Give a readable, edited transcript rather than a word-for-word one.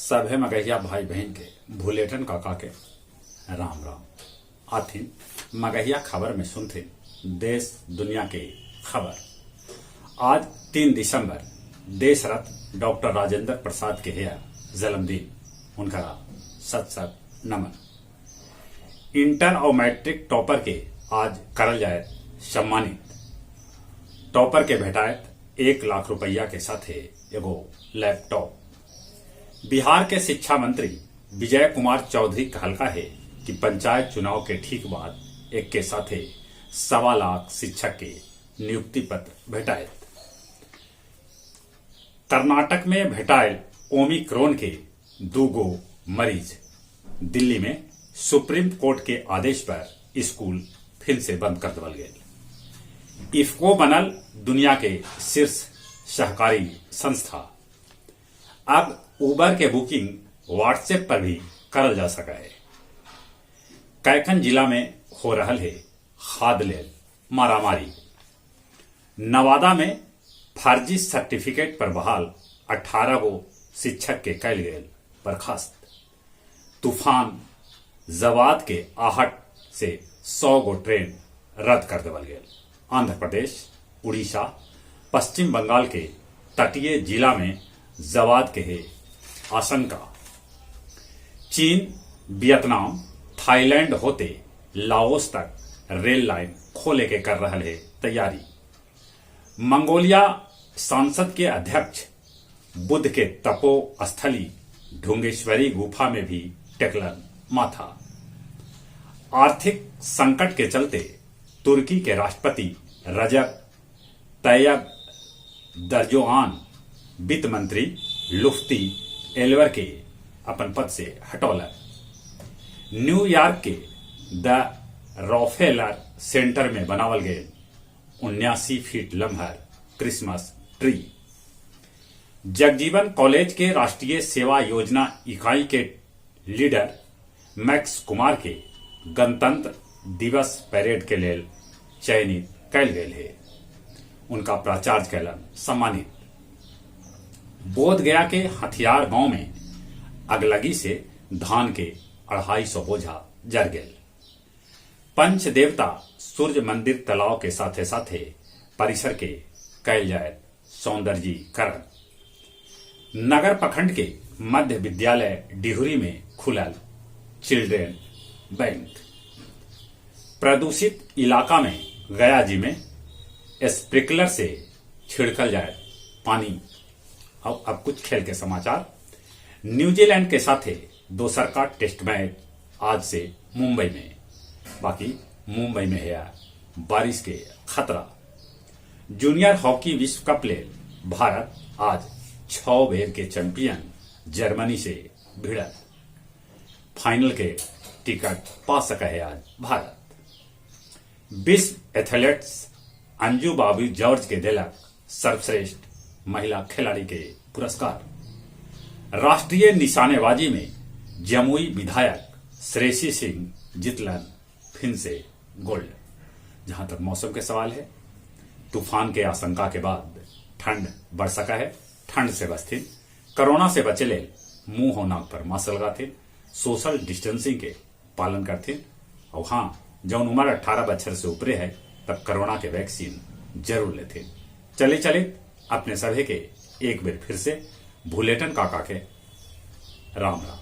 सभे मगहिया भाई बहन के भुलेटन काका के राम राम। आथिन मगहिया खबर में सुनथिन देश दुनिया के खबर। आज 3 दिसंबर देश रत्न डॉक्टर राजेंद्र प्रसाद के हेया जन्मदिन, उनका सत सत नमन। इंटर और मैट्रिक टॉपर के आज करल जाए सम्मानित। टॉपर के भेटायत 1 लाख रुपया के साथे एगो लैपटॉप। बिहार के शिक्षा मंत्री विजय कुमार चौधरी कहलका है कि पंचायत चुनाव के ठीक बाद एक के साथे 1.25 लाख शिक्षक के नियुक्ति पत्र भेटायत। कर्नाटक में भेटायल ओमिक्रोन के 2 गो मरीज। दिल्ली में सुप्रीम कोर्ट के आदेश पर स्कूल फिर से बंद कर देवल गए। इफ्को बनल दुनिया के शीर्ष सहकारी संस्था। अब उबर के बुकिंग व्हाट्सएप पर भी करल जा सका है। कैकन जिला में हो रहल है खाद लेल मारामारी। नवादा में फर्जी सर्टिफिकेट पर बहाल 18 गो शिक्षक के कैल गए बर्खास्त। तूफान जवाद के आहट से 100 गो ट्रेन रद्द कर देवल गए। आंध्र प्रदेश, उड़ीसा, पश्चिम बंगाल के तटीय जिला में जवाद के है आशंका। चीन, वियतनाम, थाईलैंड होते लाओस तक रेल लाइन खोले के कर रहा है तैयारी। मंगोलिया सांसद के अध्यक्ष बुद्ध के तपोस्थली ढुंगेश्वरी गुफा में भी टेकलन माथा। आर्थिक संकट के चलते तुर्की के राष्ट्रपति रजब तैयब दर्जोआन वित्त मंत्री लुफ्ती एल्वर के अपन पद से हटौलन। न्यूयॉर्क के द रॉकफेलर सेंटर में बनावल गए 79 फीट लम्हर क्रिसमस ट्री। जगजीवन कॉलेज के राष्ट्रीय सेवा योजना इकाई के लीडर मैक्स कुमार के गणतंत्र दिवस परेड के लेल चयनित कैल गेल है। उनका प्राचार्य कैलन सम्मानित। बोध गया के हथियार गांव में अगलगी से धान के 250 बोझा जर गेल। पंच देवता सूर्य मंदिर तालाब के साथे साथे परिसर के कैल जाए सौंदर्यीकरण। नगर प्रखंड के मध्य विद्यालय डिहुरी में खुलल चिल्ड्रेन बैंक। प्रदूषित इलाका में गया जी में स्प्रिंकलर से छिड़कल जाए पानी। और अब कुछ खेल के समाचार। न्यूजीलैंड के साथे दोसर का टेस्ट मैच आज से मुंबई में। बाकी मुंबई में है बारिश के खतरा। जूनियर हॉकी विश्व कप ले भारत आज 6 बेर के चैंपियन जर्मनी से भिड़त। फाइनल के टिकट पा सका है आज भारत। विश्व एथलेट्स अंजू बाबी जॉर्ज के दिलक सर्वश्रेष्ठ महिला खिलाड़ी के पुरस्कार। राष्ट्रीय निशानेबाजी में जमुई विधायक श्रेयसी सिंह जितलन फिन से गोल्ड। जहां तक मौसम के सवाल है, तूफान के आशंका के बाद ठंड बढ़ सका है। ठंड से बचथिन, कोरोना से बचे ले मुंह और नाक पर मास्क लगाथिन, सोशल डिस्टेंसिंग के पालन करथिन। और हाँ, जौन उम्र 18 बछर से ऊपरे है तब कोरोना के वैक्सीन जरूर लेथिन। चले चले अपने सभी के एक बेर फिर से भुलेटन काका के राम राम।